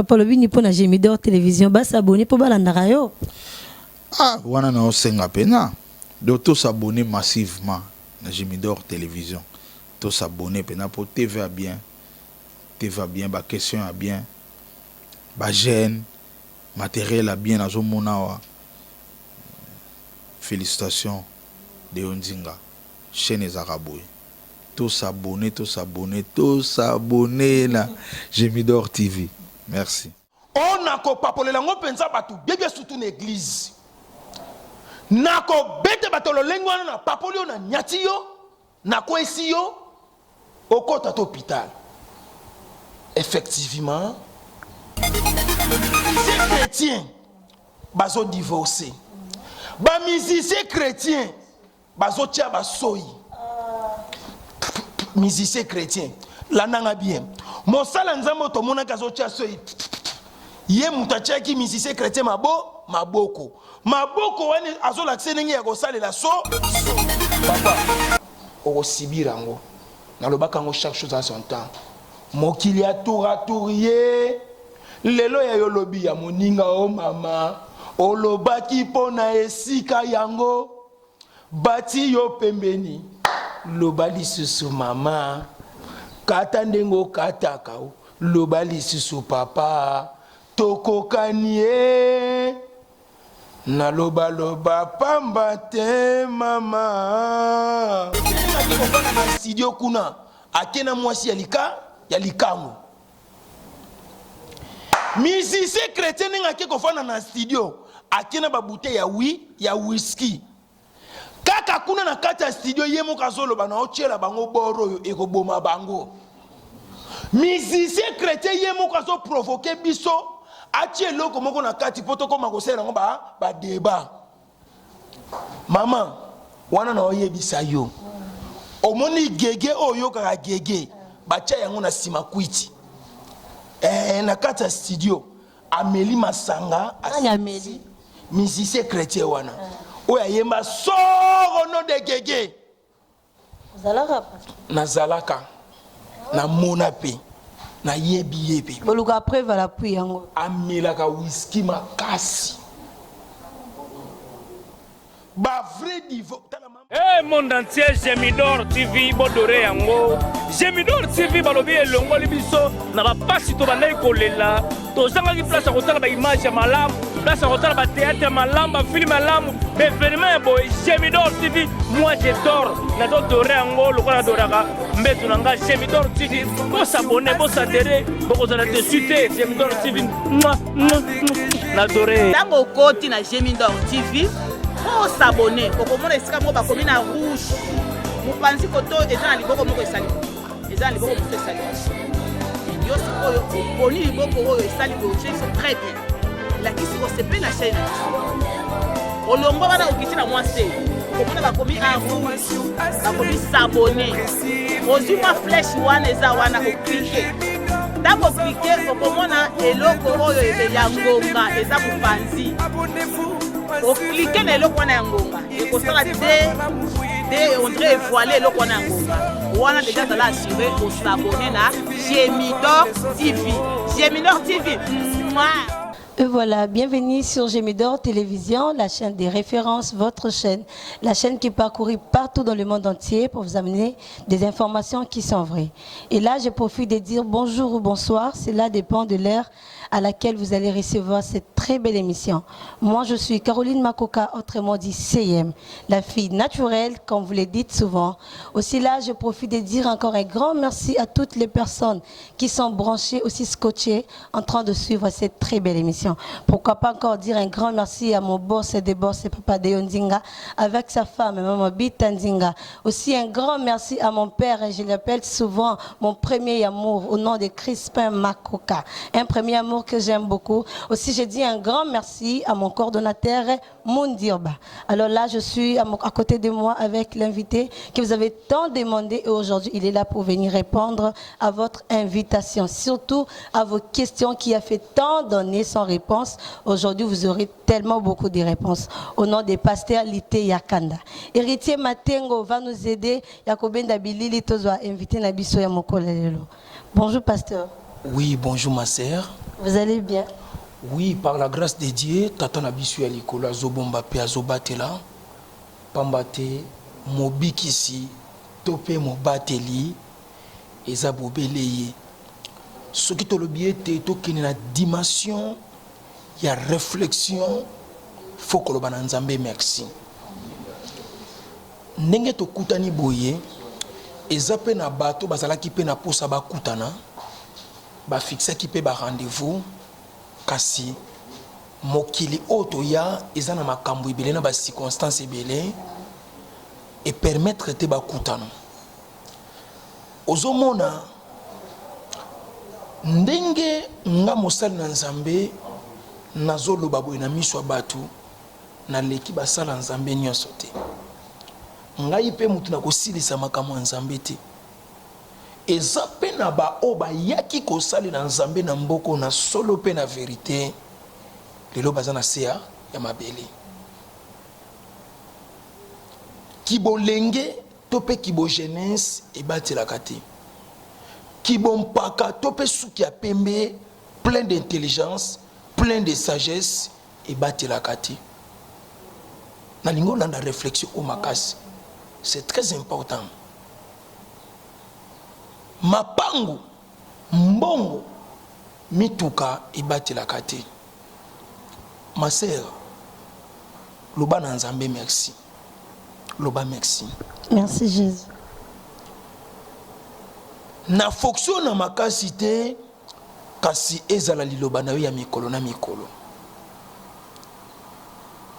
Papa olobi nini mpo na Gemidor Télévision ba s'abonner mpo balandaka yo? Ah, wana na osenga pena. Donc to s'abonner massivement na Gemidor Télévision. To s'abonner pena po TV ya bien. TV ya bien, ba question ya bien. Ba jeunes, matériel ya bien nazomona awa. Félicitations Deo Nzinga. Chaîne ezaka boye. To s'abonner, to s'abonner, to s'abonner na Gemidor TV. Merci. O nakopapolela yango mpenza bato biebie sutu na eglize nakobeta bato lolenge wana napapoli yo nanyati yo nakwesi yo okota to hôpital. Effectivement, musicien chrétien bazo divorcer, ba musicien chrétien bazotia basoyi. Musicien chrétien, landanga bien, mosala Nzambe oyo tomonaki azotia soyi, ye moto atiaki musicien chrétien mabo maboko maboko wana azolakisa ndenge ya kosalela so so. Papa, okosibira yango. Nalobaka yango, chaque chose a son temps. Mokili ya tour à tour ye lelo ya yo, lobi ya moninga. O mama, olobaki mpo na esika yango bati yo pembeni, loba lisusu mama, kata ndenge okataka o, loba lisusu papa, tokokani ye. Nalobaloba pamba te mama. Ake kofanda na studio kuna, ake na mwasi ya lika ya likango. Musicien chrétien, ndenge ake kofanda na studio, ake na babute ya wi ya whisky kaka kuna na kati ya studio. Ye moko azoloba na otiela bango boro oyo ekoboma bango. Musicien chrétien ye moko azoprovoke biso, atie eloko moko na kati mpo tokóma kosalela yango badeba. Mama wana, na oyebisa yo, omoni gege oyo oyokaka, gege batia yango na nsima kwiti na kati ya studio, ameli masanga. Nani ameli? Musicien chrétien wana oyo ayemba soro no de gege. Ozalaka? Nazalaka, namona mpe nayebi ye mpe. Boluka preuve à l'appui yango. Amelaka whisky makasi, ba vrai divo. Tala mama. Hey, monde entier, Gemidor TV, bodore yango. Gemidor TV balobi elongoli biso na bapasi tobandaki kolela. Tozangaki place ya kotala baimage ya malamu, place ya kotala batheatre ya malamu, bafilme malamu, baevenement ya boye. Gemidor TV, moi je dors, nazodore yango lokola nadoraka mbeto na nga. Gemidor TV, bosabone, bosadere, bokozala desu te. Gemidor TV, nadore. Ntango okoti na Gemidor TV mpo osabone, okomona esika moko bakomi na rouge mopanzi koto, eza na liboko moko esali, eza na liboko mosusu esali. Yo sikoyo oponi liboko oyo esali boye, otie biso très bien, elakisi osepeli na chaîne na biso. Olongwa wana, okiti na mwa se, okomona bakomi en rouge, bakomi s'abonner. Ozwi mwa flèche wana eza wana, oklike. Ntango oklike, okomona eloko oyo ya ngonga eza mopanzi. Oklike na eloko wana ya ngonga, ekosala te de on dirait evoile eloko wana ya ngonga wana. Déjà azala assuré osabone na Gemidor TV. Gemidor TV, Mouah. Et voilà, bienvenue sur Gemidor Télévision, la chaîne des références, votre chaîne, la chaîne qui parcourt partout dans le monde entier pour vous amener des informations qui sont vraies. Et là, je profite de dire bonjour ou bonsoir, cela dépend de l'heure à laquelle vous allez recevoir cette très belle émission. Moi, je suis Caroline Makoka, autrement dit CM, la fille naturelle, comme vous le dites souvent. Aussi là, je profite de dire encore un grand merci à toutes les personnes qui sont branchées, aussi scotchées, en train de suivre cette très belle émission. Pourquoi pas encore dire un grand merci à mon boss des boss, Papa Deon Nzinga, avec sa femme, Maman Bita Nzinga. Aussi un grand merci à mon père, et je l'appelle souvent mon premier amour, au nom de Crispin Makoka. Un premier amour que j'aime beaucoup. Aussi, je dis un grand merci à mon coordonnateur, Mundirba. Alors là, je suis à côté de moi avec l'invité que vous avez tant demandé et aujourd'hui, il est là pour venir répondre à votre invitation, surtout à vos questions qui a fait tant d'années sans réponse. Aujourd'hui, vous aurez tellement beaucoup de réponses. Au nom des pasteurs Lité Yakanda. Héritier Matengo va nous aider. Yakobenda Bilili tozwa invité na biso ya mokolo lelo. Bonjour pasteur. Oui, bonjour ma sœur. Vous allez bien? Oui, par la grâce de Dieu, tata na biso ya likolo azobomba mpe azobatela, pamba te mobikisi to mpe mobateli eza bobele ye. Soki tolobi ete tokende na dimension ya reflexion, faut koloba na Nzambe merci. Ndenge tokutani boye, eza mpe na bato bazalaki mpe na posa bakutana, Ba fixaki pe ba rendez-vous kasi mokili oyo toya eza na makambu ebele na ba circonstances ebele e permettre te bakutana. Ozo mona ndenge nga mosali na Nzambe nazo loba boye na miso ya batu naleki basala Nzambe nionso te. Ngai pe mutu nakosilisa makambo ya Nzambe te. Eza pe na ba oyo bayaki kosalela Nzambe na mboka oyo na solo pe na verite, lelo baza na se ya mabele. Kibolenge to pe kibo jeunesse ebatelaka te. Kibompaka to pe suki ya pembe plein d'intelligence, plein de sagesse ebatelaka te. Nalingi olanda reflexion oyo makasi, c'est très important. Mapangu, mbongo, mituka ebatelaka te. Ma sœur, loba na Nzambe merci. Loba merci. Merci Jesus. Na fonction na makasi te, kasi ezala liloba na yo ya mikolo na mikolo.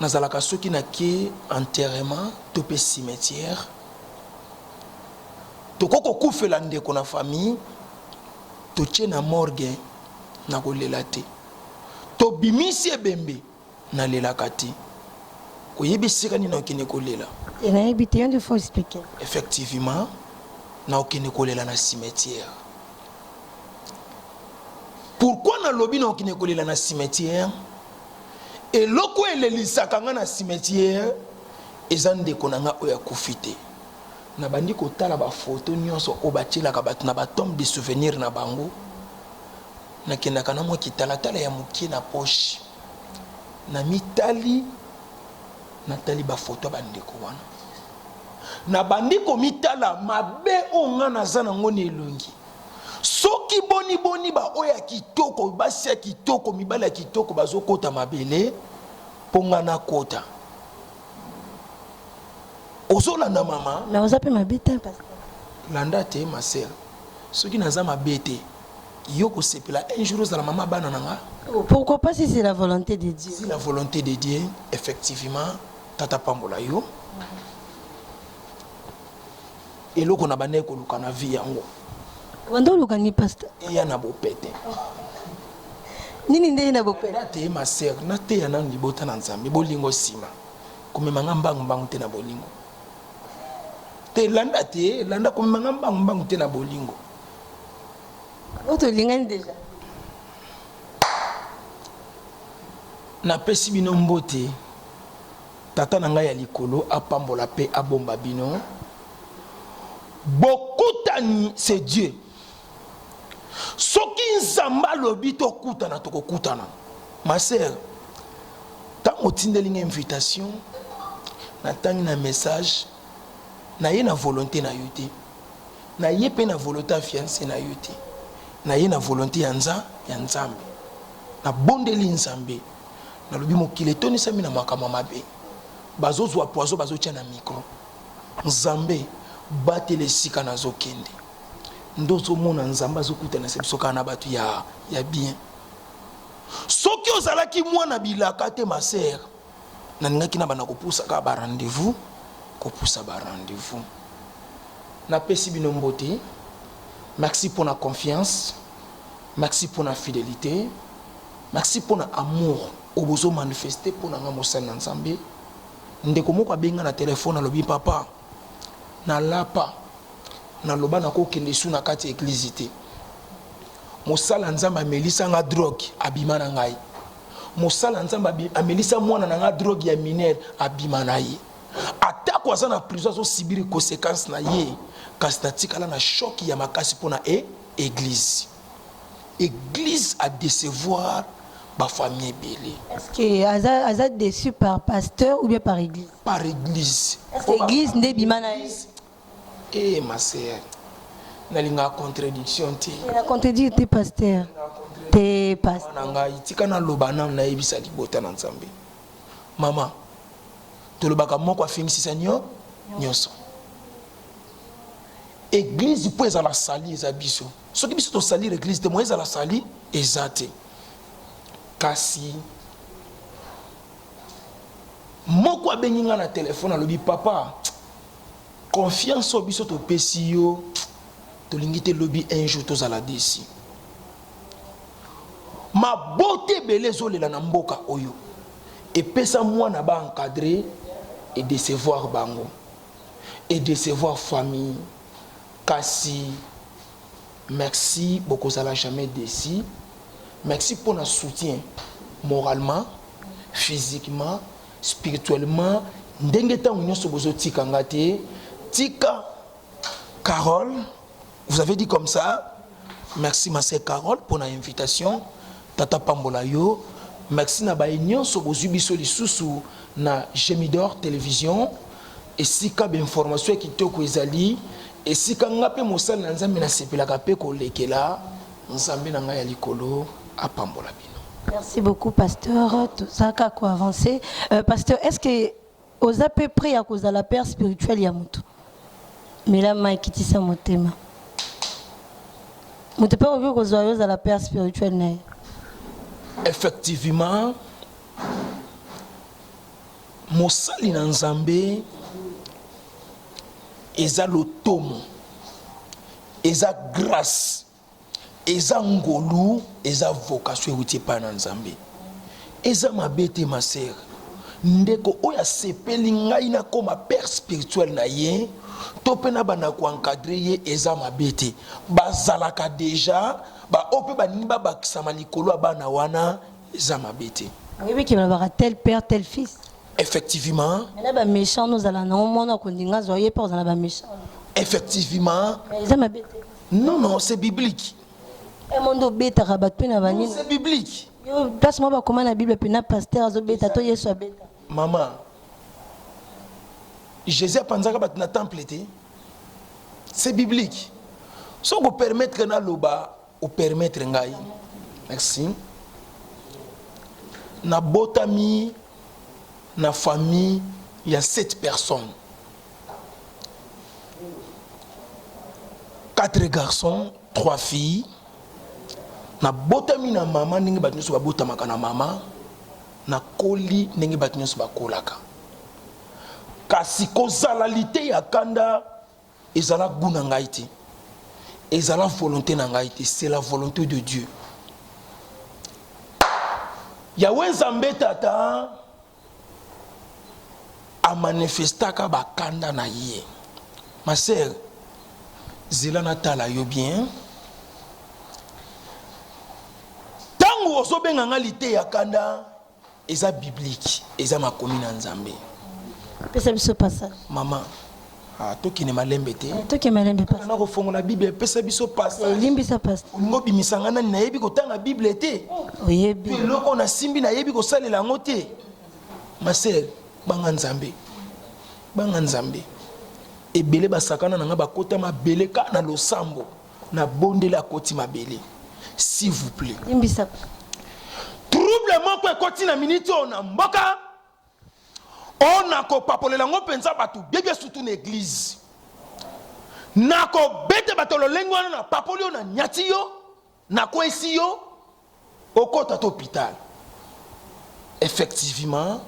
Nazalaka soki nake enterrement to pe cimetière, Toko kokufela ndeko na famille totie na morgue nakolela te tobimisi ebembe nalelaka te oyebi esika nini nakokende kolela? Te nayebi te yo nde faut expliquer. Effectivement nakokende kolela na cimetière. Pourquoi nalobi nakokende kolela na cimetière? Eloko elelisaka nga na cimetière eza ndeko na nga oyo akufi te. Nabandi kotala ba photos nionso oyo batielaka batu na ba tombes de souvenirs na bango. Nakendaka na mwa kitalatala ya moke na poche. Namitali, natali ba photos ya ba ndeko wana. Nabandi komitala mabe oyo nga naza na ngo na elongi. Soki boni boni ba oyo ya kitoko, basi ya kitoko, mibali ya kitoko bazokota mabele po nga nakota. Ozolanda mama? Mais oza pe mabe te pasteur. Landa te ma sœur. Soki naza mabe te, yo kosepela un jour ozala mama bana na nga? Oh, pourquoi pas si c'est la volonté de Dieu. Si la volonté de Dieu, effectivement, tata pambola yo. Eloko na bandaki koluka na vie yango. Wanda oluka ni pasteur? Eya na bopete. Nini nde na bopete? Landa te ma sœur, nateya nanu libota na Nzambe, bolingo sima. Komema nga mbangu mbangu te na bolingo. Te landa te, landa komema nga mbangu mbangu te na bolingo. Oyo tolingani deja. Napesi bino mbote. Tata na ngai ya likolo apambola pe abomba bino. Bokutani c'est Dieu. Soki Nzambe alobi tokutana tokokutana. Ma sœur, tango otindeli nga invitation, natangi na message, naye na volonte na yo te. Naye pe na volonte ya fiance na yo te. Naye na volonte ya nza ya Nzambe. Nabondeli Nzambe, nalobi mokili etonisami na makambo ya mabe. Bazozwa poison bazotia na micro. Nzambe batela esika nazokende. Nde ozomona Nzambe azokutanisa biso kaka na bato ya, ya bien. Soki ozalaki mwana bilaka te ma sœur, nalingaki nabanda kopusa kaka ba rendez-vous, kopusa ba rendez-vous. Napesi bino mbote. Merci pona confiance, merci pona fidelite, merci pona amour oyo bozo manifester pona nga mosali na Nzambe. Ndeko moko abengi nga na telephone alobi papa, nalapa. Naloba nako kende lisusu na kati ya eglise te. Mosali ya Nzambe amelisa nga drogue abima na ngai. Mosali ya Nzambe amelisa mwana na nga drogue ya mineur abima na ye. Atako aza na prison azo subir consequence na ye, kasi natikala na choc ya makasi pona e eglise. Eglise a decevoir ba famille ebele. Est-ce que aza aza déçu par pasteur ou bien par église? Par église. Est-ce que église nde bima na ye? Eh ma sœur, nalingaka contradiction te. Na contredire te pasteur. Te pasteur. Na ngai tika naloba nanu nayebisa libota na Nzambe. Mama, tolobaka moko afingisisa nyo nyonso. Eglise mpo ezala sali eza biso. Soki biso tosalir eglise te, moyen ezala sali eza te. Kasi moko abengi ngai na telefone alobi papa, confiance oyo biso topesi yo tolingi te lobi un jour tozala desi. Mabota ebele ezolela na mboka oyo epesa mwana ba encadre e decevoir bango e decevoir famille kasi merci bokozala jamais deçu merci pona soutien moralement physiquement spirituellement ndenge tango nionso bozotika nga te tika Carole vous avez dit comme ça merci ma sœur Carole pona invitation tata pambola yo merci na baye nionso bozui biso lisusu na Gemidor television esika ba information ya kitoko ezali esika nga pe mosali na Nzambe nasepelaka pe kolekela Nzambe na nga ya likolo apambola bino. Merci beaucoup pasteur, toza kaka ko avancer. Euh, pasteur, est-ce que oza pe prêt ya kozala père spirituel ya mutu? Mela mayi kitisa motema. Moto pe akoki kozwa yo ozala père spirituel na ye. Effectivement, mosali na Nzambe eza lotomo, eza grace, eza ngolu, eza vocation euti epai na Nzambe. Eza mabe te ma sœur. Ndeko oyo asepeli ngai nakoma père spirituel na ye to mpe nabanda ko encadrer ye eza mabe te. Bazalaka deja ba oyo mpe balingi babakisama likolo ya bana wana eza mabe te. Oyebi ke balobaka tel père tel fils. Effectivement. Mais na ba méchant nozala nango mwana akondinga azwa ye mpe kozala na ba méchant. Effectivement. Mais eza mabe te. Non non, c'est biblique. Monde obetaka bato mpe na banini. C'est biblique. Yo place moko bakoma na Bible mpe na pasteur azobeta to Yesu abeta. Maman, Jésus apanzaka bato na temple te. C'est biblique. Soki opermettre naloba, opermettre ngai. Merci. Nabotami na famille ya 7 personnes. 4 garçons, 3 filles. Nabotami na mama ndenge bato nyonso babotamaka na mama, nakoli ndenge bato nyonso bakolaka. Kasi kozala liteya kanda ezala gout na ngai te, ezala volonte na ngai te, c'est la volonte de Dieu. Yahweh Nzambe Tata a manifestaka ba kanda na ye. Ma sœur, zela natala yo bien. Tango ozobenga nga liteya kanda, eza biblique, eza makomi na Nzambe. Pesa biso passage. Maman, ah, tokende malembe te. Eh, tokende malembe pasteur. Na kofongola Bible, pesa biso passage. Eh, limbisa pasteur. Olingo bimisa nga nani nayebi kotanga Bible te. Oyebi. Eloko nasimbi nayebi kosalela yango te. Ma sœur, banga Nzambe. Banga Nzambe. Ebele basakana na nga bakota mabele ka na losambo. Na bondeli akoti mabele. S'il vous plaît. Limbisa. Trouble moko ekoti na minute oyo na mboka. Oyo nakopapolela yango mpenza bato biebie surtout na eglise. Nakobeta bato lolenge wana na papoli yo na nyati yo nakwesi yo okota to hôpital. Effectivement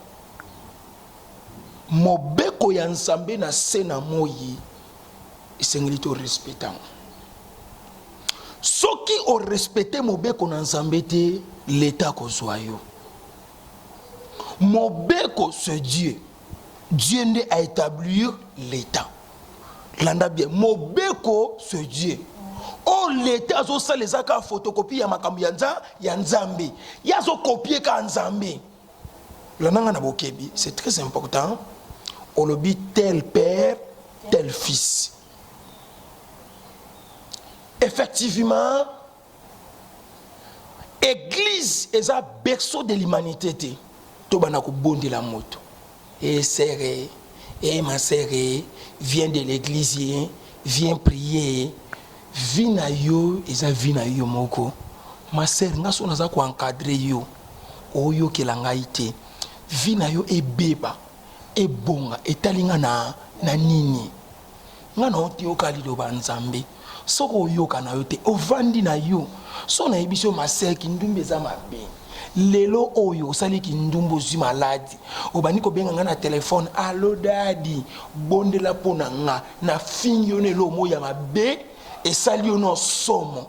mobeko ya Nzambe na se na moi esengeli to respecte yango. Soki o respecte mobeko na Nzambe te, l'Etat akozwa yo. Mobeko c'est Dieu. Dieu nde a etablir l'Etat. Landa bien, mobeko c'est Dieu. Oyo l'Etat azosala eza kaka photocopie ya makambo ya nza ya Nzambe. Ye azokopie kaka Nzambe. Landa nga na bokebi, c'est très important. Olobi tel père, tel fils. Effectivement, Eglise eza berceau de l'humanité te. Tobanda kobondela moto. Eh sœur, eh, eh ma sœur, eh, viens de l'église, eh, viens prier. Vie na yo eza vie na yo moko. Ma sœur, nga so naza ko encadrer yo, oyokela ngai te. Vie na yo ebeba, ebonga, etali nga na, na nini? Nga na oyoka liloba Nzambe. Soki oyoka na yo te, ovandi na yo. Soki nayebisi yo ma sœur, kindumba eza mabe. Lelo oyo osali kindumba ozwi maladi, obandi kobenga nga na telefone, allo daddy, bondela mpo na nga, nafingi yo na eloko moko ya mabe, esali yo na somo.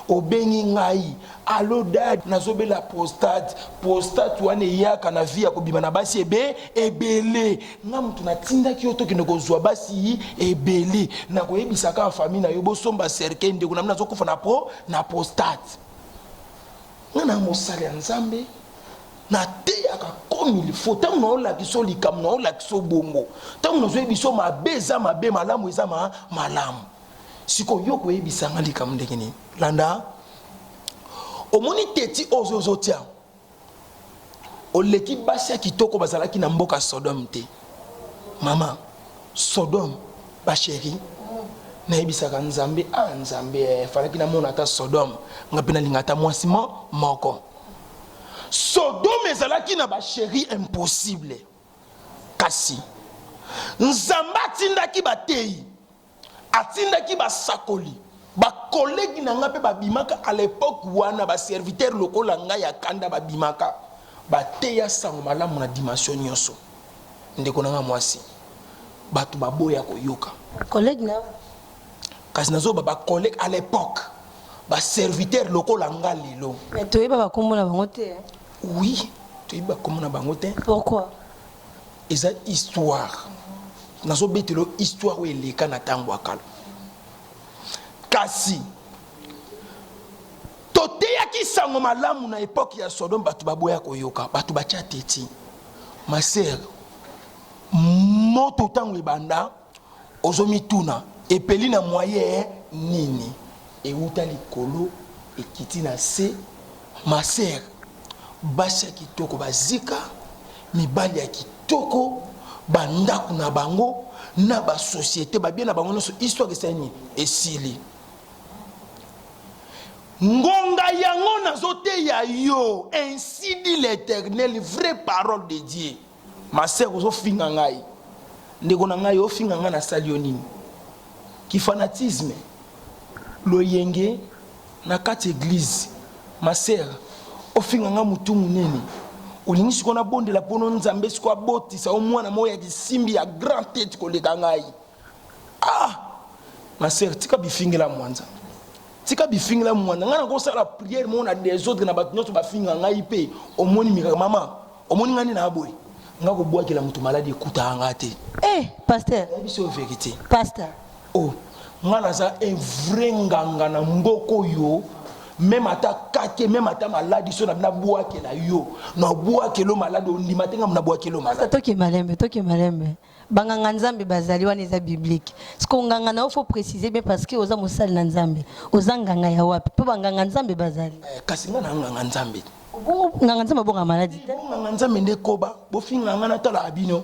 Obengi ngai, allo dad, nazobela prostate, prostate wana eyaka na vie ya kobima na basi ebe ebele. Nga mutu natindaki yo tokende kozwa basi ebele, nakoyebisa kaka famille na yo bosomba cercueil, ndeko na bino azokufa na pro na prostate. Nga na mosali ya Nzambe, nateyaka comme il faut. Ntango naolakisa yo likambo, naolakisa yo bongo. Ntango nazoyebisa yo mabe eza mabe, malamu eza ma malamu. Sikoyo yo koyebisa nga likambo ndenge nini? Landa, omoni teti oyo ozotia, oleki basi ya kitoko bazalaki na mboka Sodome te. Mama, Sodome, ba chérie, nayebisaka Nzambe, ah Nzambe, eh, falaki namona ata Sodome, nga mpe nalinga ata mwasi mo moko. Sodome ezalaki na ba chérie impossible. Kasi Nzambe atindaki bateyi, atindaki basakoli, ba collègues na nga mpe babimaka à l'epoque wana, ba serviteurs lokola ngai ya kanda babimaka, bateya sango malamu na dimension nionso. Ndeko na nga mwasi, bato baboya koyoka. Collègue na yo? Kasi nazoba ba collègues à l'epoque, ba serviteurs lokola nga lelo. Mais toyeba ba kombo na bango te hein? Oui, toyebi ba kombo na bango te. Pourquoi? Eza histoire. Nazobetela yo histoire oyo eleka na tango ya kala. Kasi toteyaki sango malamu na epoque ya Sodome, bato baboya koyoka, bato batia teti. Ma sœur, moto tango ebanda ozomituna epeli na moyen nini? Ewuta likolo ekiti na se. Ma sœur, basi ya kitoko bazika, mibali ya kitoko, ba ndaku na bango na ba societe, ba bien na bango nionso, histoire esali nini? Esili. Ngonga yango nazoteya yo, ainsi dit l'Eternel, vraie parole de Dieu. Ma sœur ozofinga ngai, ndeko na ngai ofinga ngai, nasali yo nini? Ki fanatisme, loyenge na kati eglise. Ma sœur ofinga ngai mutu munene, olingi sikoyo nabondela pono Nzambe sikoyo abotisa yo mwana moko ya kisimbi ya grand tete koleka ngai. Ah! Ma sœur tika bifingela mwanza. Tika bifingela mwanza. Ngai nakosala prière moko na desordre na bato nyonso bafinga ngai pe omoni miracle mama. Omoni nga nde na boye nga kobwakela moto maladi ekutaka nga te. Eh pasteur. Nayebi so verite. Pasteur. Oh nga naza un vrai nganga na mboka oyo meme ata kake meme ata maladi so na nabwakela yo na bwakelo maladi ondima te nga na bwakelo maladi. Toke malembe toke malembe. Banganga nzambe bazali wana eza biblique. Siko nganga na yo faut préciser bien parce que oza mosali na nzambe. Oza nganga ya wapi? Po banganga nzambe bazali. Eh, kasi nga na nganga nzambe. Bongo nganga nzambe abonga maladi te. Nganga nzambe nde koba, bofinga nga natalaka bino.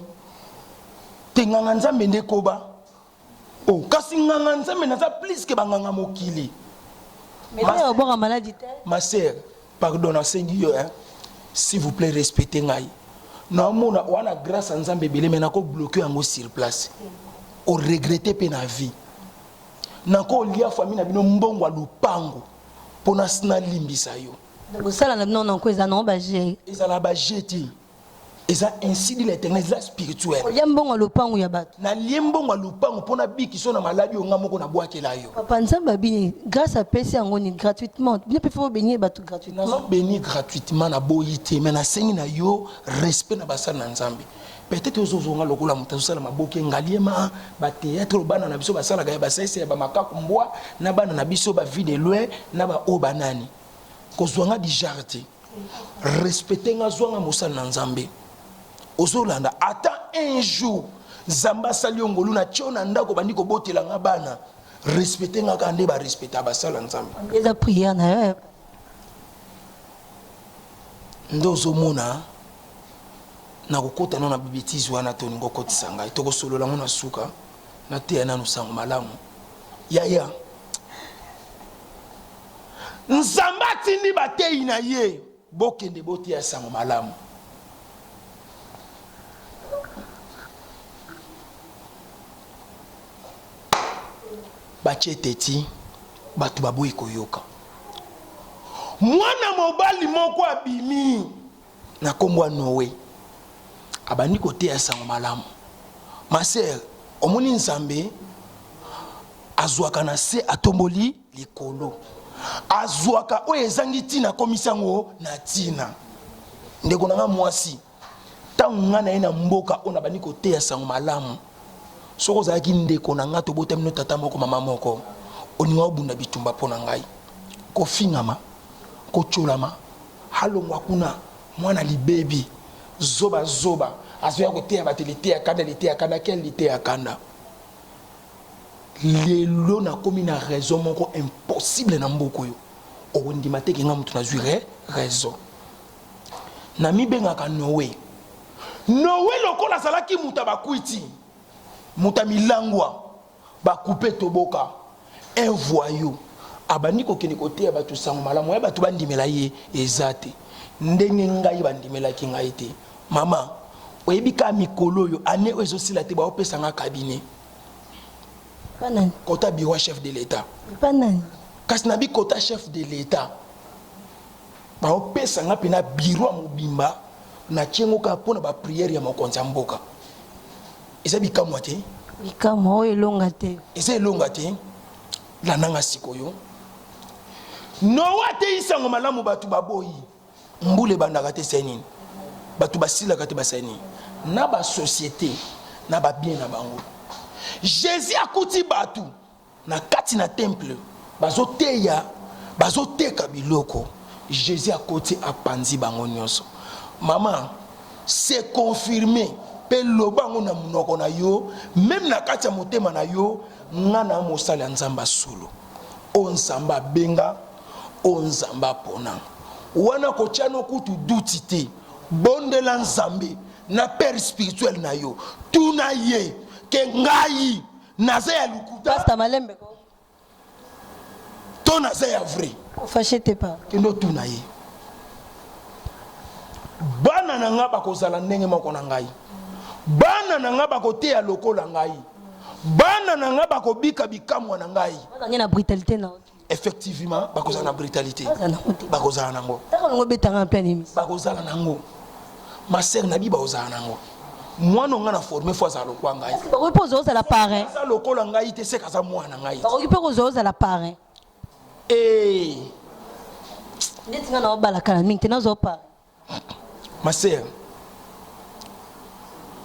Te nganga nzambe nde koba. Oh, kasi nganga nzambe naza plus que banganga mokili. Mais ma obonga maladi te. Ma sœur, pardon nasengi yo hein. S'il vous plaît respectez ngai. Naomona wana grâce à Nzambe ebele mais nako bloquer yango sur place. O regretter pe na vie. Nako lia famille na bino mbongo ya lupango pona nalimbisa yo. Bosala na bino nanko eza nango ba jeu. Ezala ba jeu te. Eza ainsi dit l'Eternel, eza spirituel. Olia mbongo ya lopango ya bato. Nalie mbongo ya lopango mpo nabikisa na maladi oyo nga moko nabwakela yo. Papa Nzambe abini grâce apesi yango ni gratuitement. Bino mpe faut bénir bato gratuitement. Nazo bénir gratuitement naboyi te mais nasengi na yo respect na basali na Nzambe. Peut-être ozozonga lokola moto azosala maboke ngaliema ba théâtre oyo bana na biso basalaka ya basaise ya bamakaku mbwa na bana na biso ba vie de loin na ba oyo banani kozwa nga du genre te. Respecte nga zwa nga mosali na Nzambe. Ozolanda ata un jour Nzambe asali yo ngolu na tio na ndako bandi kobotela nga bana. Respecte nga kaka nde ba respecta basala Nzambe. Eza prière na yo. Nde ozomona nakokota nano na bibetize wana te, olingi okotisa ngai, tokosolola yango na suka. Nateya nanu sango malamu yaya. Nzambe atindi bateyi na ye, bokende boteya sango malamu. Batie teti, bato baboyi koyoka. Mwana mobali moko abimi na kombo ya Noe, abandi koteya sango malamu. Ma sœur, omoni Nzambe azwaka na se atomboli likolo, azwaka oyo ezangi ntina akomisi yango na ntina. Ndeko na nga mwasi, ntango nga na ye na mboka oyo nabandi koteya sango malamu, soki ozalaki ndeko na nga, tobotami no tata moko mama moko, olinga obunda bitumba mpo na ngai, kofingama, kotyolama, alongwa kuna, mwana libebi, zoba zoba, azoya koteya bato liteya kanda, liteya kanda, quel liteya kanda? Lelo nakomi na raison moko impossible na mboka oyo, okondima te ke nga moto nazwi raison. Namibengaka Noe. Noe lokola azalaki moto ya bakwiti, moto ya milangwa, bakupe toboka, un voyou, abandi kokende koteya bato sango malamu, ya bato bandimela ye eza te ndenge ngai bandimelaki ngai te. Mama, oyebi kaka mikolo oyo, annee oyo ezosila te, baopesa nga cabinet. Epa nani? Kota bureau ya chef de l'Etat. Epa nani? Kasi nabi kota chef de l'Etat. Baopesa nga pena bureau ya mobimba na tie ngo kaka pona ba prière ya mokonzi ya mboka. Eza bikamwa te? Bikamwa oyo elonga te. Eza elonga te. Landa nga sikoyo. Noa ateyi sango malamu bato baboyi. Mbula ebandaka te esali nini? Bato basilaka te basali nini? Na ba societe na ba bien na bango. Jesus akuti bato Na kati na temple bazo teya bazo teka biloko Jesus akoti apanzi bango nioso maman c'est confirme pe loba yango na munoko na yo meme na kati ya motema na yo nga na mosali ya nzambe ya solo oyo nzambe abenga oyo nzambe apona wana kotia no kutu duti te bondela nzambe na père spirituel na yo tuna ye ke ngai Naza ya lokuta. Pasta malembe ko. To naza ya vrai. Ko fâcher te pa. Kende otuna ye. Bana na nga bakozala ndenge moko na ngai. Bana na nga bakoteya lokola ngai. Bana na nga bakobika bikamwa na ngai. Bazali na brutalité na. Effectivement, bakozala na brutalité. Bakozala nango. Taka longo betanga en pleine émission. Bakozala nango. Ma sœur na bi bakozala nango. Mwana nga na former faut azala lokola ngai. Bakoki mpe kozala ozala parrain. Aza lokola ngai te seka aza mwana ngai. Bakoki mpe kozala ozala parrain. Eh. Ndeti nga na obala kala mingi te nazwa parrain. Ma sœur,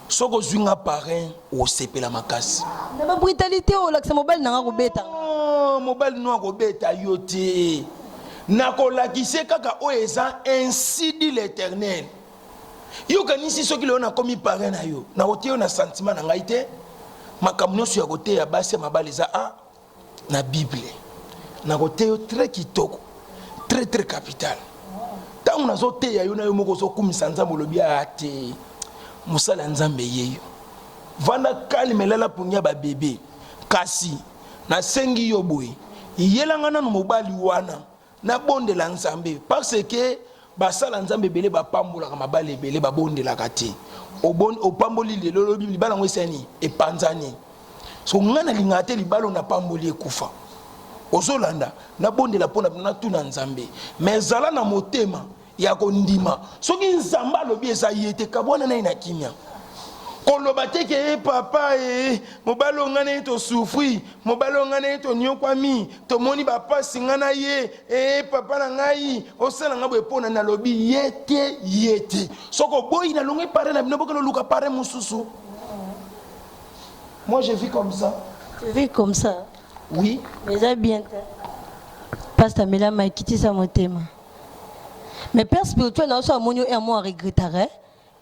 soki ozwi nga parrain osepela makasi. Na ba brutalité olakisa mobali na nga kobeta. Oh, mobali no akobeta yo te. Nakolakise kaka oyo eza ainsi dit l'Éternel. Yo okanisi soki lelo nakomi parrain na yo, nakotia yo na sentiment na ngai te. Makambo nyonso ya koteya basi ya mabala eza a na bible nakoteya yo très kitoko très très capital ntango nazoteya yo na yo moko ozokumisa nzambe olobi aa ah, te mosala ya nzambe yeyo vanda kalme lala pongi ya babebe kasi nasengi yo boye yelanga nanu mobali wana Nabondela Nzambe parce que basala Nzambe ebele bapambolaka mabala ebele babondelaka te. Opamboli lelo lobi libala yango esali nini? Epanzani. So ngai nalingaka te libala oyo napamboli ekufa. Ozolanda, nabondela mpo na natuna Nzambe. Mais zala na motema ya kondima soki nzambe alobi eza ye te kabwana na ye na kimia koloba te ke eh, papa e mobali oyo ngai na ye tosufri mobali oyo ngai na ye tonyokwami tomoni bapasi ngai na ye e papa na ngai osala ngai boye mpo na nalobi ye te ye te soki oboyi nalongwe pare na bino bokende oluka pare mosusu moi je vis comme ça tu vis comme ça oui mais eza bien te pasta mela mai kitisa motema Mais père spirituel na yo so amoni yo un mois regrettaka eh?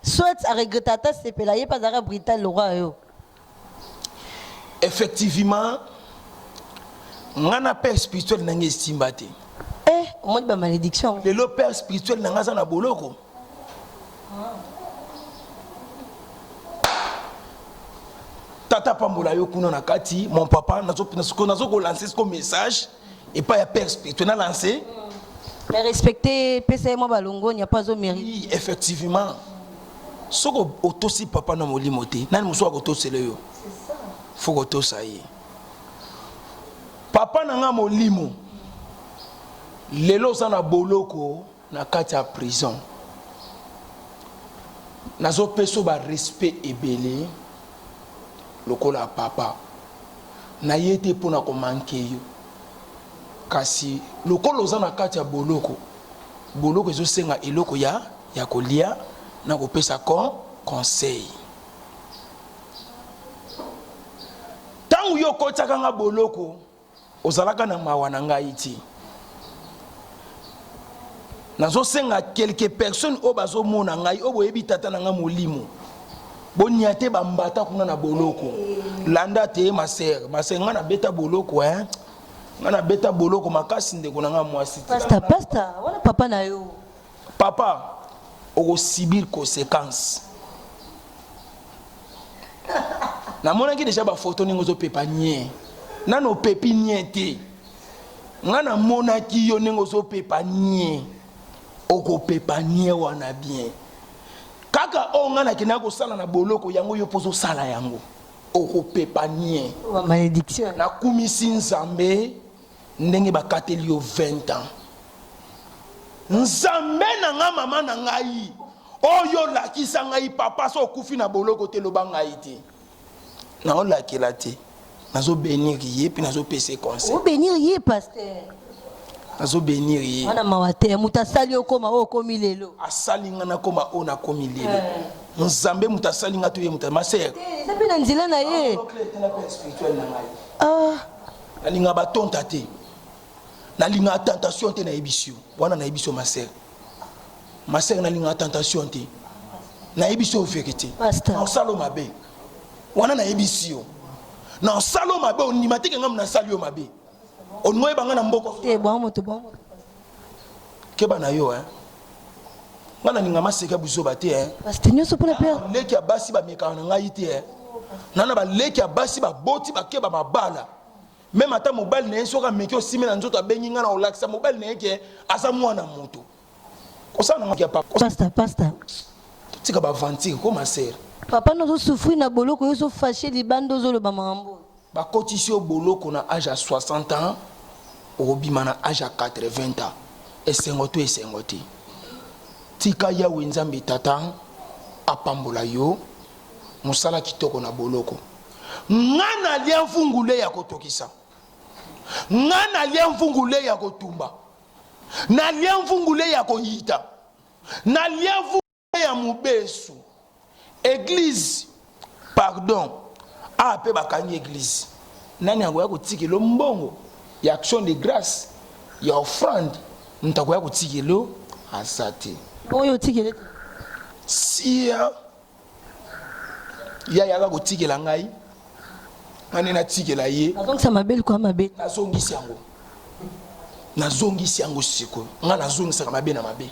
Soit a regretta ata sepela ye pe azalaka brutal lokola yo. Effectivement nga na père spirituel na nga esimba te. Eh, omoni ba malédiction. Lelo père spirituel na nga aza na boloko. Tata pambola yo kuna na kati, mon papa, nazo nazo ko lancer ce message et pas ya père spirituel na lancer. Mais respecter pesa ye mwa balongonya mpo azo mérite. Oui, effectivement. Soki otosi papa na molimo te, nani mosusu akotosela yo? Faut kotosa ye. Papa na nga molimo, lelo oza na boloko na kati ya prison. Nazopesa ba respect ebele lokola papa. Naye te mpo na komanke yo. Kasi lokola oza na kati ya boloko, boloko ezosenga eloko ya ya kolia na kopesa con conseil. Ntango yo okotiaka nga boloko, ozalaka na mawa na ngai ti. Nazosenga quelques personnes oyo bazomona ngai, oyo boyebi tata na ngai molimo, boniate bambata kuna na boloko. Landa te ma sœur, ma sœur, ngai nabeta boloko hein. Ngai nabeta boloko makasi ndeko na ngai mwasi. Pasta, pasta, wana papa na yo. Papa, okosibir conséquence. Namonaki deja ba photo ndenge ozopepa nie. Nano opepi nie te. Nga namonaki yo ndenge ozopepa nie. Okopepa nie wana bien. Kaka oyo nga nakendaka kosala na boloko yango yo mpo ozosala yango. Okopepa nie. Ba malédiction. Nakumisi Nzambe ndenge bakateli yo 20 ans. Nzambe na nga mama na ngai oyo olakisa ngai papa so okufi na boloko te loba ngai te naolakela te nazo benir ye mpe nazopesa ye conseil. Obenir ye pasteur. Nazo benir ye. Wana mawa te moto asali okoma oyo okomi lelo. Asali nga nakoma oyo nakomi lelo. Nzambe moto asali nga to ye moto ma sœur. Eza mpe na nzela na ye. Ah. Nalinga batonta te. Nalingaka tentation te nayebisi yo. Wana nayebisi yo ma sœur. Ma sœur nalingaka tentation te. Nayebisi yo verite. Nasala yo mabe. Wana nayebisi yo. Nasala yo mabe ondima te ke ngai nasali yo mabe. Olingi oyeba ngai na mboko. Te bwa moto bwa moto. Keba na yo hein. Ngai nalinga maseka buzoba te hein. Pasteur nyonso pona père. Leki ya basi bamekaka na ngai te hein. Nana baleki ya basi baboti bakeba mabala. Meme ata mobali na ye soki ameki osimbi na nzoto abengi nga na olakisa mobali na ye ke aza mwana moto. Kosala na ya papa. Pasta, pasta. Tika ba aventure ko ma sœur. Papa nozo souffrir na boloko yo zo fâcher libanda ozo loba makambo. Bakotisi yo boloko na age ya 60 ans okobima na age ya 80 ans. Esengo to esengo te. Tika Yahweh Nzambe Tata apambola yo. Mosala kitoko na boloko. Nga nalia mvungule ya kotokisa, nga nalia mvungule ya kotumba, nalia mvungule ya koyita, nalia mvungule ya mobesu. Eglise pardon, awa pe bakangi eglise, nani akoya kotikelo mbongo ya action de grace ya offrande? Moto akoya kotikelo aza te. Oyo otikele te. Sia. Ye ayaka kotikela ngai, ngai nde natikela ye. Nazongisa mabe likolo ya mabe. Nazongisi yango, nazongisi yango sikoyo. Ngai nazongisaka mabe na mabe.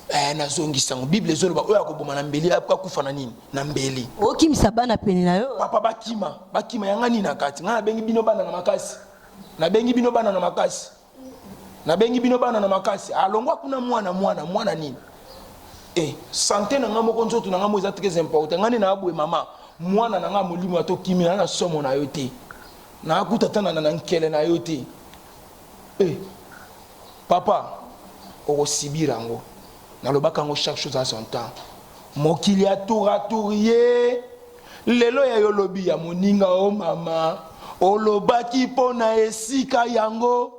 Eh, nazongisi yango. Bible ezoloba oyo akoboma na mbeli akufa na nini? Na mbeli. Okimisa bana pene na yo. Papa bakima, bakima ya ngai nini na kati? Ngai nabengi bino bana na makasi. Nabengi bino bana na makasi. Nabengi bino bana na makasi. Alongwa kuna mwana mwana mwana nini? Eh, sante na nga moko nzoto na nga moko eza très important. Nga nde na boye mama, mwana na nga molimo ato kimi na na somo na yo te. Na kuta ta na na nkele na yo te. Eh, papa, okosibira yango. Nalobaka yango chaque chose à son temps. Mokili ya tour à tour ye. Lelo ya yo lobi ya moninga o mama. Olobaki mpo na esika yango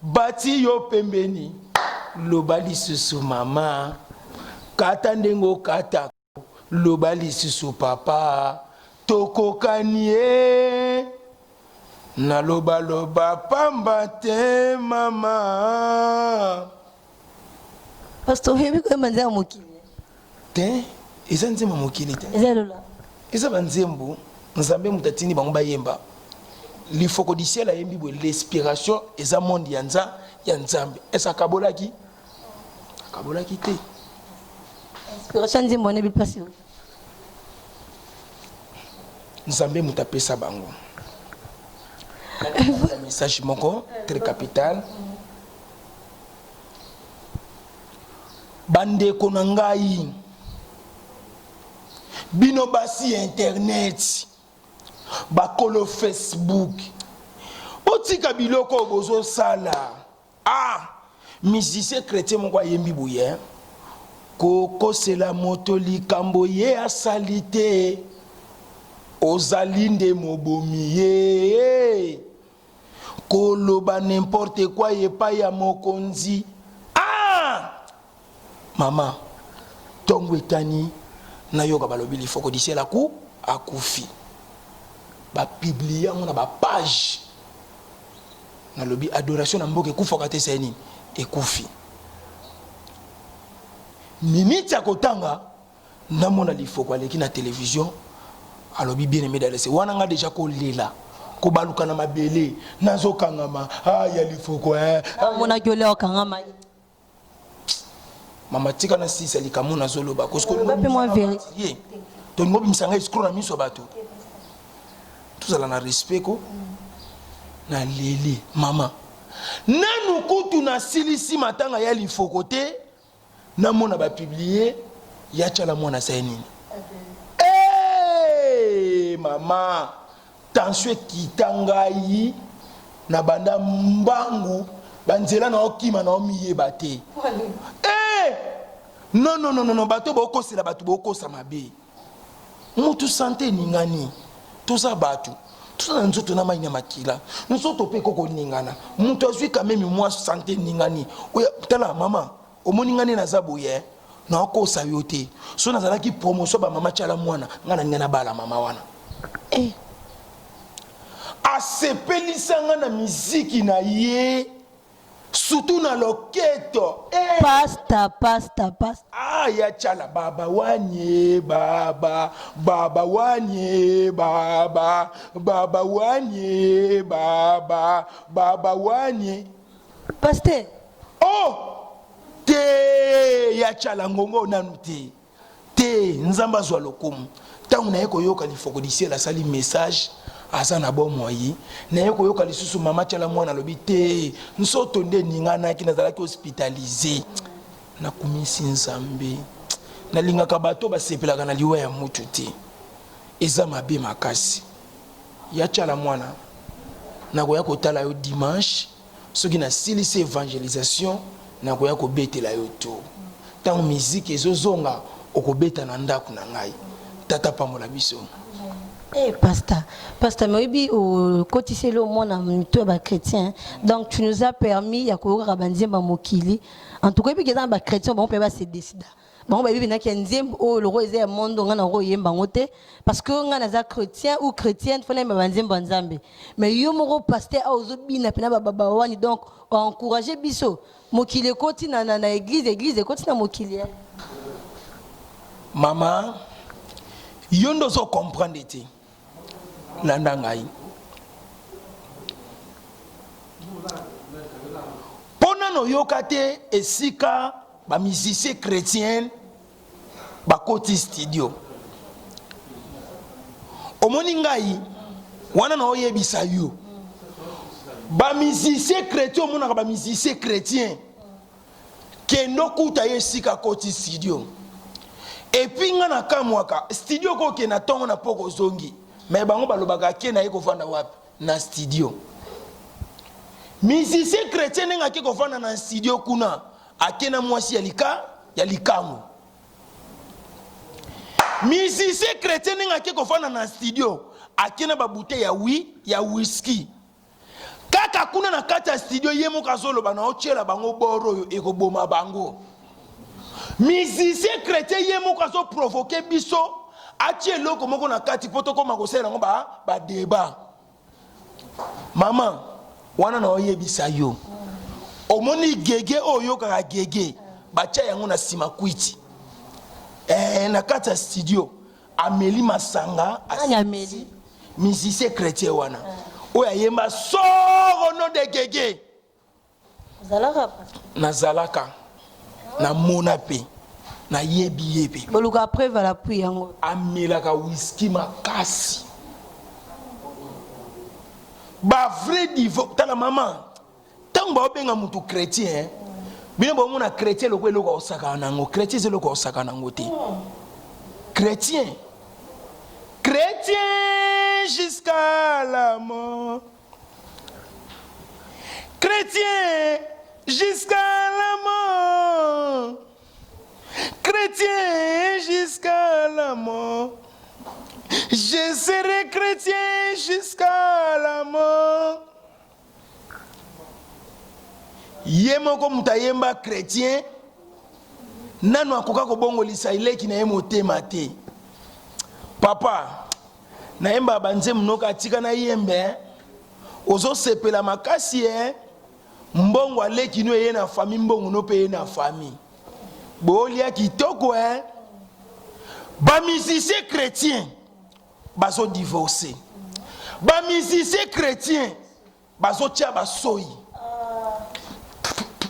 bati yo pembeni. Loba lisusu mama. Kata ndenge okata. Loba lisusu papa. Tokokani e. Naloba loba pamba te mama. Pastor oyebi koyemba nzembo mokili te? Eza nzembo mokili te, eza lola, eza banzembo Nzambe moto atindi bango bayemba. Lifoko du ciel ayembi boye, l'inspiration eza monde ya nza ya Nzambe. Ese akabolaki? Akabolaki te. Inspiration nzembo wana ebipasi. Nzambe moto apesa bango. Message moko très capital. Bandeko na ngai, bino basi ya internet, bakolo Facebook, botika biloko oyo bozosala. Ah! Musicien chretien moko ayembi boye, kokosela moto likambo ye asali te, ozali nde mobomi ye. Koloba n'importe quoi epai ya mokonzi. Ah! Mama, tongo etani, nayoka balobi lifoko du ciel aku akufi. Ba publier yango na ba page. Nalobi adoration na mboka ekufaka te esali nini? Ekufi. Minute ya kotanga namona lifoko aleki na television alobi bien aimé dalese wana nga deja kolela kobaluka na mabele nazokangama ah, ya lifoko eh. Omonaki olia okangama. Mama tika na sisa likambo nazoloba ye tolingi obimisa ngai escro na miso ya bato tozala na respect ko naleli mama nanu kutu nasilisi matanga ya lifoko te namona bapublie ya tshala mwana asali nini hey, mama Tension ekita ngai na banda mbangu ba nzela na okima na omiyeba te. Eh! Non non non non bato bokosela bato bokosa mabe. Mutu sante eningani. Toza bato. Toza na nzoto na mai na makila. Nzoto pe koko ningana. Mutu azui quand même mwa sante eningani. Oya tala mama omoni ngai nde naza boye eh? Nakosa yo te so nazalaki promotion ba mama tshala mwana ngai nalinga nabala mama wana eh. Asepelisa ngai na miziki na ye surtout na loketo eh. Pasta pasta pasta. Ah ya tshala baba wanye baba baba wanye baba baba wanye baba baba wanye. Pasteur. Oh te ya tshala ngongo nanu te te nzambe azwa lokumu ntango naye koyoka lifoko du ciel asali message aza na bomoi naye koyoka lisusu mama tshala mwana alobi te nsoto nde eninganaki nazalaki hospitalise nakumisi nzambe nalingaka bato basepelaka na liwa ya mutu te eza mabe makasi ya tshala mwana nakoya kotala yo dimanche Soki na silisi evangelisation nakoya kobetela yo tour. Tango musique ezo zonga okobeta na ndaku na ngai. Tata pambola biso. Eh pasta, pasta mais oyebi okotisi eloko moko na mitu ya ba chretiens donc tu nous as permis ya koyokaka ba nzembo ya mokili en tout cas oyebi ke eza na ba chretiens bango pe ba se decida bango bayebi mpenza ke nzembo oyo lokola eza ya monde ngai nakoki koyemba yango te parce que ngai naza chrétien ou chrétienne fo nayemba banzembo ya nzambe mais yo moko pasteur awa ozobina mpena bababa wani donc oencourage biso mokili ekoti na, na, na église église ekoti na mokili eh. Mama yo nde ozo comprendre te landa ngai mpo nano oyoka te esika ba musicien chrétien bakoti studio omoni ngai wana na oyebisa yo ba musicien chrétien omonaka ba musicien chrétien Kende okuta ye esika akoti studio. Et puis nga na kamwaka studio ko okende na tongo na poko ozongi mais bango balobaka ake na ye kovanda wapi na studio. Musicien chretien ndenge ake kovanda na studio kuna ake na mwasi ya lika ya likangu. Musicien chretien ndenge ake kovanda na studio ake na ba bouteille ya wi ya whisky. Kaka kuna na kati ya studio ye moko azoloba na otiela bango bord oyo ekoboma bango. Musicien chretien ye moko azo provoquer biso atie eloko moko na kati po tokoma kosalela yango ba ba debat. Maman wana na oyebisa yo omoni gege oyo oyokaka gege batia yango na sima kwiti eh, na kati ya studio ameli masanga Nani ameli? Musicien chretien wana oyo ayemba sort au nom de Gege. Ozalaka Nazalaka namona pe. Nayebi ye mpe. Boluka preuve à l'appui yango. Amelaka whisky makasi. Ba vrai divo tala mama ntango baobenga motu chrétien bino bomona chrétien lokola eloko akosakana na yango. Chrétien eza eloko akosakana na yango te. Chrétien, chrétien jusqu'à la mort, chrétien jusqu'à la mort, chrétien jusqu'à la mort, je serai chrétien jusqu'à la mort. Ye moko moto ayemba chrétien nanu akoka kobongolisa eleki na ye motema te. Papa, nayembaka banzembo noka atika nayembe, ozosepela makasi e mbongo aleki no eye na fami, mbongo no mpe eye na fami, bolia kitoko e. Bamusicien chrétien bazodivorce, bamusicien chrétien bazotia basoyi.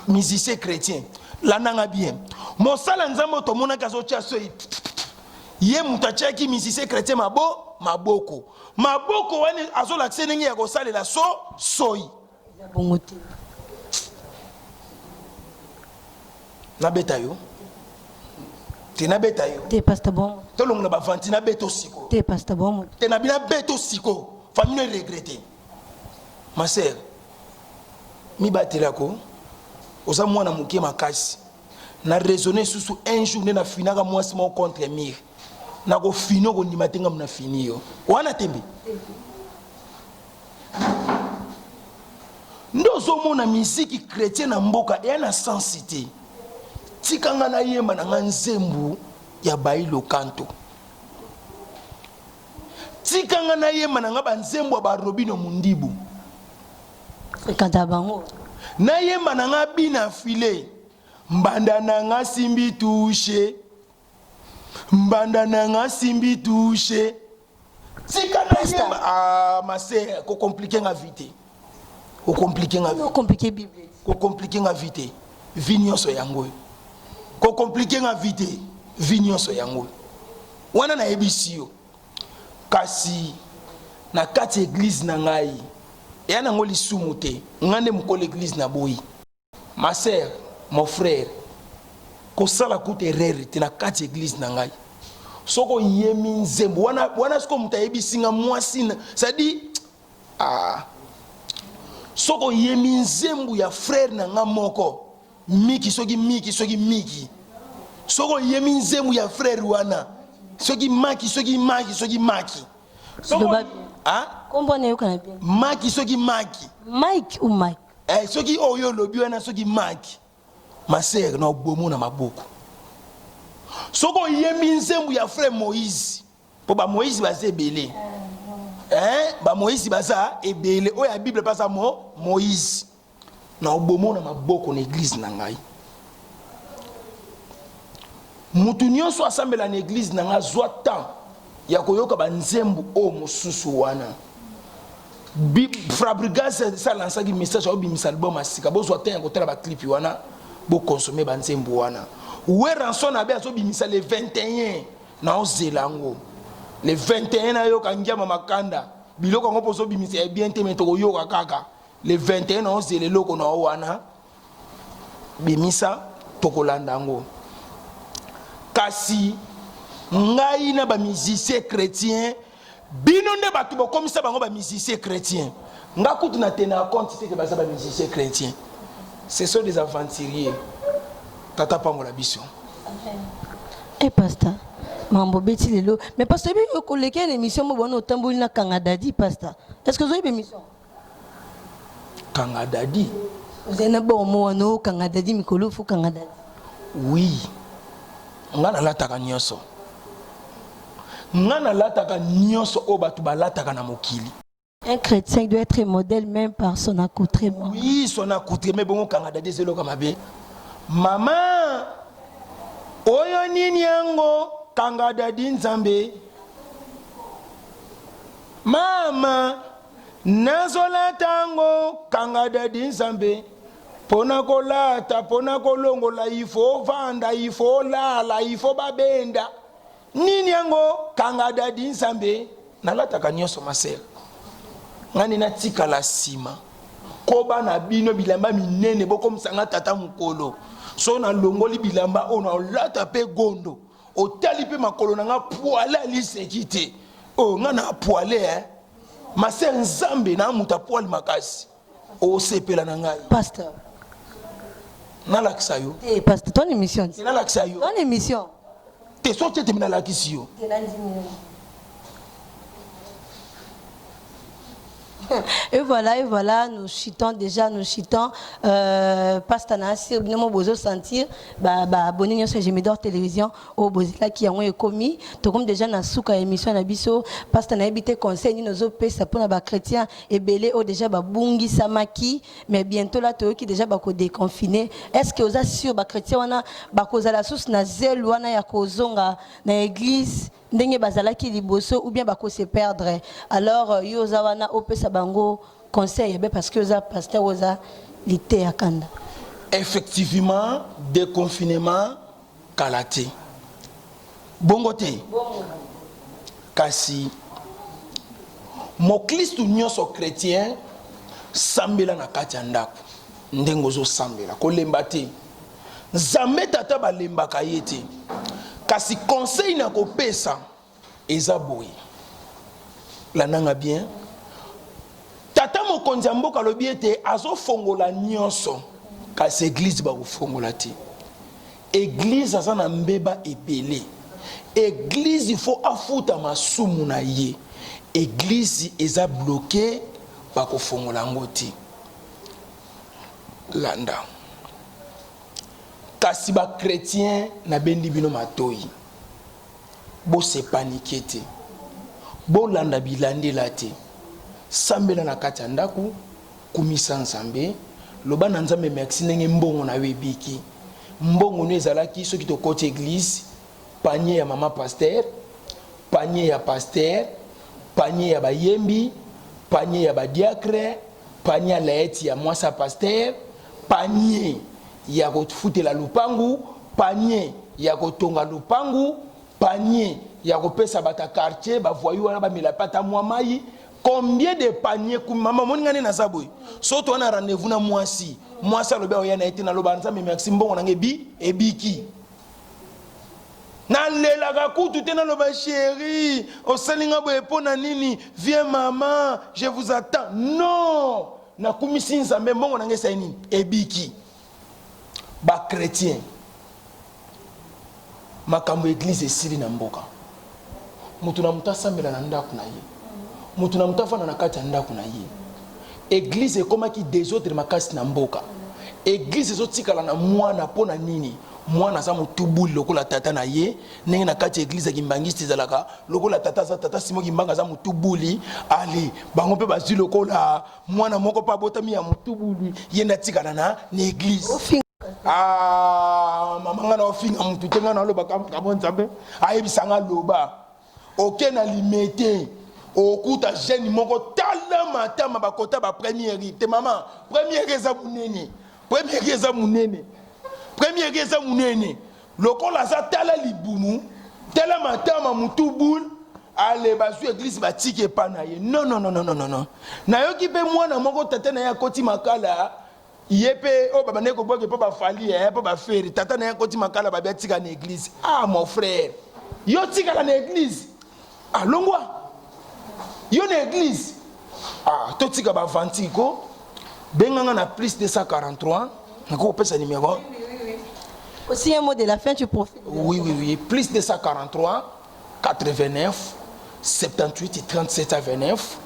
Musicien chrétien, landanga bien, mosala Nzambe oyo tomonaki azotia soyi, ye moto atiaki musicien chrétien maboko maboko wana azolakisa ndenge ya kosalela so soyi. Bongo te. Nabeta yo te, nabeta yo te, pasteur. Bon. Tolongola bavanti, nabeta osiko. Te, pasteur, bon. Te, nabi nabeta osiko, famille no eregrete. Ma sœur, mibatelako, oza mwana moke makasi na raisonne susu. Un jour nde nafinaka mwasi moko contre mire, nakofini, okondima te ngambo nafini yo wana tembe. Nde ozomona miziki chrétien na mboka eya na sensi te. Tika nga nayemba na nga nzembu ya Bailo Kanto, tika nga nayemba na nga banzembo ya Barobino Mundibu. Fréquenta bango. Nayemba na nga bina file, mbanda na nga simbi touche, mbanda na nga simbi touche. Tika nayemba. Ah, ma sœur, kocompliquer nga vie te, kocompliquer nga vie. Compliqué Bible. Kocompliquer nga vie te, vie nyonso yango oyo. Kocompliquer nga vie te, vie nyonso yango oyo. Wana nayebisi yo. Kasi na kati ya église na ngai eya nango lisumu te, ngai nde mokolo église na boyi. Ma sœur, mon frère, kosala kuta erreur te na kati ya église na ngai. Soki oyemi nzembo wana wana, sikoyo moto ayebisi nga mwasi, c'est-à-dire, ah, soki oyemi nzembo ya frère na nga moko Miki, soki Miki, soki Miki, soki oyemi nzembo ya frère wana, soki Maki, soki Maki, soki Maki. Ah? Kombo na yokana bien. Maki, soki Maki. Mike ou Mike? Eh, soki oyo olobi wana, soki Maki, ma sœur, na obomo na maboko. Soki oyembi nzembo ya frère Moïse, mpo bamoïse baza ebele, eh, bamoïse baza ebele, oyo ya Bible mpe aza mo Moïse, na obomo na maboko na église na ngai. Mutu nyonso asambela na église na ngai azwa temps ya koyoka banzembo oyo mosusu wana. Fabrigas alansaki message, aobimisa album ya sika, bozwa temps ya kotala baclip wana, boconsommer banzembo wana. Werrason abe azobimisa le 21, naozela yango le 21, nayoka ngiama makanda biloko yango mpo ozobimisa ya bien te, me tokoyoka kaka le 21. Naozela eloko na yo wana, bimisa, tokolanda yango. Kasi ngai na bamusicien chrétien, bino nde bato bokomisa bango bamusicien chrétien. Nga kutu na tenaka compte te ke baza bamusicien chrétien, ce sont des aventuriers. Tata pambola biso. E pasteur, mambo beti lelo. Mais pasteur, ebi okoleka na émission mo bwana otamboli na Kanga Dadi. Pasteur, est ce que ozoyeba émission Kanga Dadi? Ozali na bongo mo wana okanga dadi mikolo fo kanga dadi. Oui, nga nalataka nyonso, nga nalataka nyonso oyo bato balataka na mokili. Un chrétien doit être modèle même par son accoutrement. Oui, son accoutrement. Bongo kanga dadi eza eloko mabe? Mama, oyo nini yango kanga dadi? Nzambe, mama, nazolata yango kanga dadi. Nzambe. Pona kolata, pona kolongola, il faut ovanda, il faut olala, il faut babenda. Nini yango? Kanga dadi Nzambe. Nalataka nyonso ma sœur. Nga nde natikala sima. Koba na bino bilamba minene bokomisa nga tata mukolo. So nalongoli bilamba oyo nalata pe gondo. Otali pe makolo na nga poile aliseki te. Oh nga na poile hein. Ma sœur Nzambe na muta poile makasi. Osepela na ngai. Pasteur. Nalakisa yo. Te pasteur, ton émission. Te nalakisa yo. Ton émission. Te soki ete nalakisi yo. Te nandimi yo. Et voilà, et voilà, nous chutons déjà, nous chutons. Euh, Pasteur Nassir, bino mo bozo sentir, ba ba abonné nyonso ya Gemidor Télévision, oyo bozelaki yango ekomi. Tokomi déjà na suka ya émission na biso. Pasteur nayebi te conseil nini ozopesa mpona ba chrétiens ebele oyo déjà babungisamaki, mais bientôt là toyoki déjà bako déconfiner. Est-ce que oza sûr ba chrétiens wana bakozala susu na zèle wana ya kozonga na église ndenge bazalaki liboso ou bien bako se perdre? Alors yo oza wana opesa bango conseil ya bien parce que oza pasteur, oza liteya kanda. Effectivement, déconfinement kala te. Bongo te? Kasi moklistu nyonso chretien sambela na kati ya ndako ndenge ozosambela, kolemba te. Nzambe tata balembaka ye te. Kasi conseil na kopesa eza boye, landanga bien. Tata mokonzi ya mboka alobi ete azofongola nyonso, kasi eglise bakofongola te. Eglise aza na mbeba ebele. Eglise il faut afuta masumu na ye. Eglise eza bloque, bakofongola yango te. Landa. Kasi ba chretiens nabendi bino matoyi. Bo se paniquer te. Bolanda bilandela te. Sambela na kati ya ndaku, kumisa Nzambe, loba na Nzambe merci ndenge mbongo na yo ebiki. Mbongo no ezalaki soki tokoti eglise, panier ya mama pasteur, panier ya pasteur, panier ya bayembi, panier ya ba diacre, panier ya laeti ya mwasi ya pasteur, panier ya kofutela lupangu, panier ya kotonga lupangu, panier ya kopesa bato ya quartier ba voyous wana bamela pe ata mwa mayi. Combien de panier ku mama omoni nga nde naza boye soki toza na rendez-vous na mwasi, mwasi alobi akoya na ye te, naloba Nzambe merci mbongo na nga ebi ebiki. Nalelaka kutu te naloba cherie osali nga boye po na nini, viens maman je vous attends non! Nakumisi Nzambe mbongo na nga esali nini ebiki. Ba chretiens makambo ya eglise esili na mboka. Moto na moto asambela na ndako na ye, moto na moto afanda na kati ya ndako na ye. Eglise ekomaki desordre makasi na mboka. Eglise ezotikala na mwana mpo na nini? Mwana aza motubuli lokola tata na ye, ndenge na kati ya eglise ya kimbangiste ezalaka lokola tata aza tata Simon Kimbangu aza motubuli, ale bango mpe bazwi lokola mwana moko mpe abotami ya motubuli, ye nde atikala na na eglise. Ah, mama nga na ofinga mutu te, nga na olobaka makambo Nzambe ayebisa nga loba. Oke na limete okuta jeune moko tala matama bakota ba première te mama, première eza munene, première eza munene, première eza munene lokola aza tala libumu tala matama mutu boule ale bazwi eglise batiki epa na ye. Non, non, non, non, non, non. Nayoki mpe mwana moko tata na ye akoti makala ye pe oyo babandaki kobwaka epa ba Fally eh, epa ba Ferre, tata na ye akoti makala babi atika na eglise. Ah mon frère, yo tikala na eglise? Ah longwa yo na eglise. Ah totika ba aventure ko. Benga nga na plus 243, nakoki kopesa numero. Aussi un mot de la fin, tu profites. Oui, oui, oui. Plus 243, 89, 78, 37 à 29.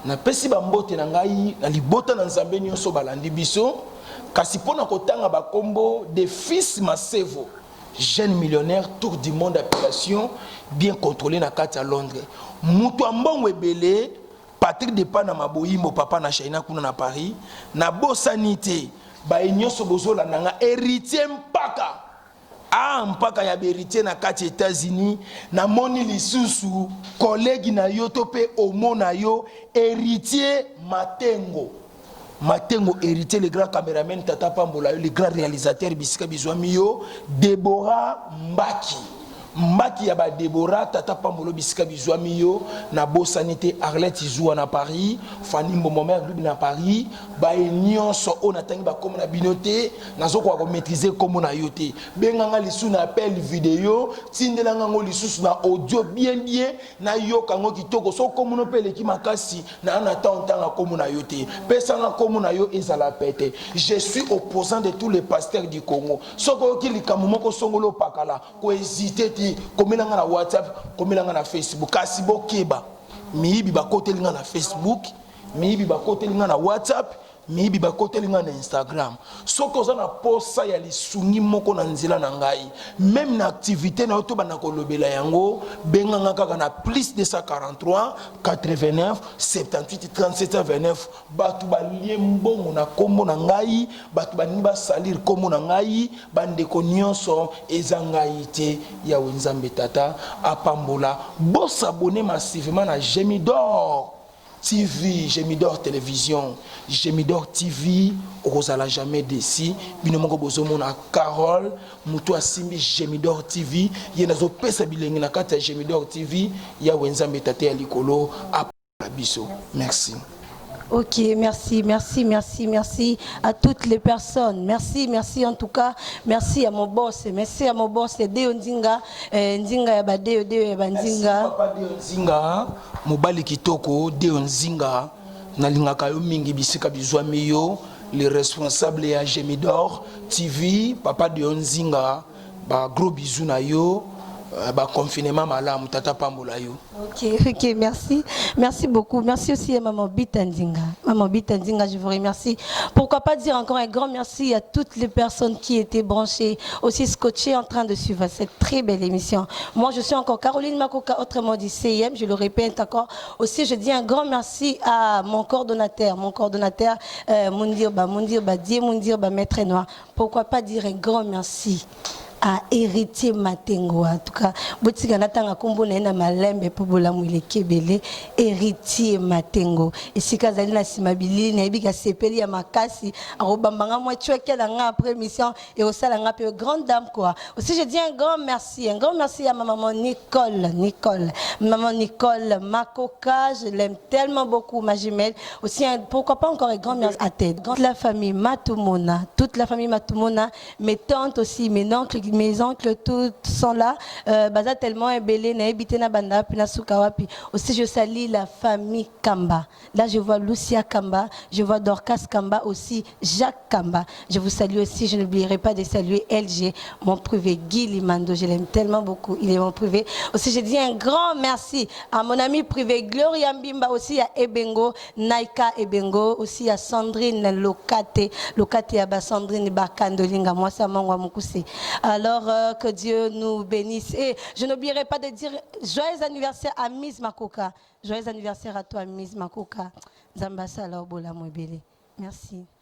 Napesi ba mbote na ngai na libota na Nzambe nyonso balandi biso, kasi mpo na kotanga ba kombo de fils Masevo, jeune millionnaire, tour du monde appellation bien contrôlé na kati ya Londres, moto ya mbongo ebele, Patrick de Panama Boyimbo, papa na Shaina kuna na Paris, nabosani te baye nyonso bozolanda nga, Heritier Mpaka. Ah mpaka ya beritier na kati ya Etats-Unis, namoni lisusu collègue na yo to pe homo na yo Heritier Matengo. Matengo Héritier le grand cameraman tata pambola yo le grand réalisateur bisika bizwami yo Deborah Mbaki Mbaki ya ba Deborah tata pambolo bisika bizwami yo na bosani te Arlette Izua na Paris Fanny Mbombo mère Bibi na Paris baye nyonso oyo natangi bakombo na bino te nazokoka ko maîtriser kombo na yo te benga nga lisusu na appel video tindela nga ngo lisusu na audio bien bien nayoka yango kitoko soki kombo no mpe eleki makasi Naa na temps ntanga kombo na yo te. Pesa nga kombo na yo ezala pete. Je suis opposant de tous les pasteurs du Congo. Soki oyoki likambo moko songolo pakala, ko hesiter te, komela nga na WhatsApp, komela nga na Facebook. Kasi bokeba, miyibi bakoteli nga na Facebook, miyibi bakoteli nga na WhatsApp, Miyibi bakoteli nga na Instagram. Soki oza na posa ya lisungi moko na nzela na ngai, meme na activite na yo tobanda kolobela yango, benga nga kaka na plus 243 89 78 37 29. Bato balie mbongo na kombo na ngai, bato balingi ba salir kombo na ngai, bandeko nyonso eza ngai te. Yawe Nzambe Tata apambola. Bo s'abonner massivement na Gemidor. TV Gemidor television Gemidor TV okozala jamais desi bino moko bozomona Carole mutu asimbi Gemidor TV ye nazopesa bilengi na kati ya Gemidor TV Yawe Nzambe Tata ya likolo apambola biso merci. Ok, merci, merci, merci, merci à toutes les personnes. Merci, merci en tout cas. Merci à mon boss, merci à mon boss, Deo Nzinga, eh, Nzinga ya ba Deo, Deo ya ba Nzinga. Merci papa Deo Nzinga. Mobali kitoko Deo Nzinga nalingaka yo mingi bisika bizwami yo le responsable ya Gemidor TV papa Deo Nzinga ba gros bisous na yo euh, ba confinement malamu tata pambola yo. Ok, ok, merci. Merci beaucoup. Merci aussi à Maman Bita Nzinga. Maman Bita Nzinga, je vous remercie. Pourquoi pas dire encore un grand merci à toutes les personnes qui étaient branchées, aussi scotchées en train de suivre cette très belle émission. Moi, je suis encore Caroline Makoka, autrement dit CIM, je le répète encore. Aussi, je dis un grand merci à mon coordonnateur, mon coordonnateur euh, Mundirba, Mundirba, Dieu Mundirba, Maître Noir. Pourquoi pas dire un grand merci à Héritier Matengo en tout cas botika natanga kombo na ye na malembe mpo bolamu eleki ebele Héritier Matengo esika azali na nsima bilili nayebi kasepeli ya makasi akobamba nga mwa tshweke na nga après mission ekosala nga mpe grande dame quoi aussi je dis un grand merci un grand merci à ma maman Nicole Nicole maman Nicole Makoka je l'aime tellement beaucoup ma jumelle aussi un, pourquoi pas encore un grand merci à Ted toute la famille Matumona toute la famille Matumona mes tantes aussi mes oncles mes oncles tous sont là euh, baza tellement ebele nayebi te na banda wapi na suka wapi aussi je salue la famille Kamba Là, je vois Lucia Kamba, je vois Dorcas Kamba aussi, Jacques Kamba. Je vous salue aussi, je n'oublierai pas de saluer LG, mon privé, Guy Limando. Je l'aime tellement beaucoup, il est mon privé. Aussi, je dis un grand merci à mon ami privé Gloria Mbimba, aussi à Ebengo, Naika Ebengo, aussi à Sandrine Lokate, Lokate Aba Sandrine Bakandolinga, moi ça Mukuse. Alors, euh, que Dieu nous bénisse. Et je n'oublierai pas de dire joyeux anniversaire à Miss Makoka. Joyeux anniversaire à toi Miss Makoka. Nzambe asala yo bolamu ebele. Merci.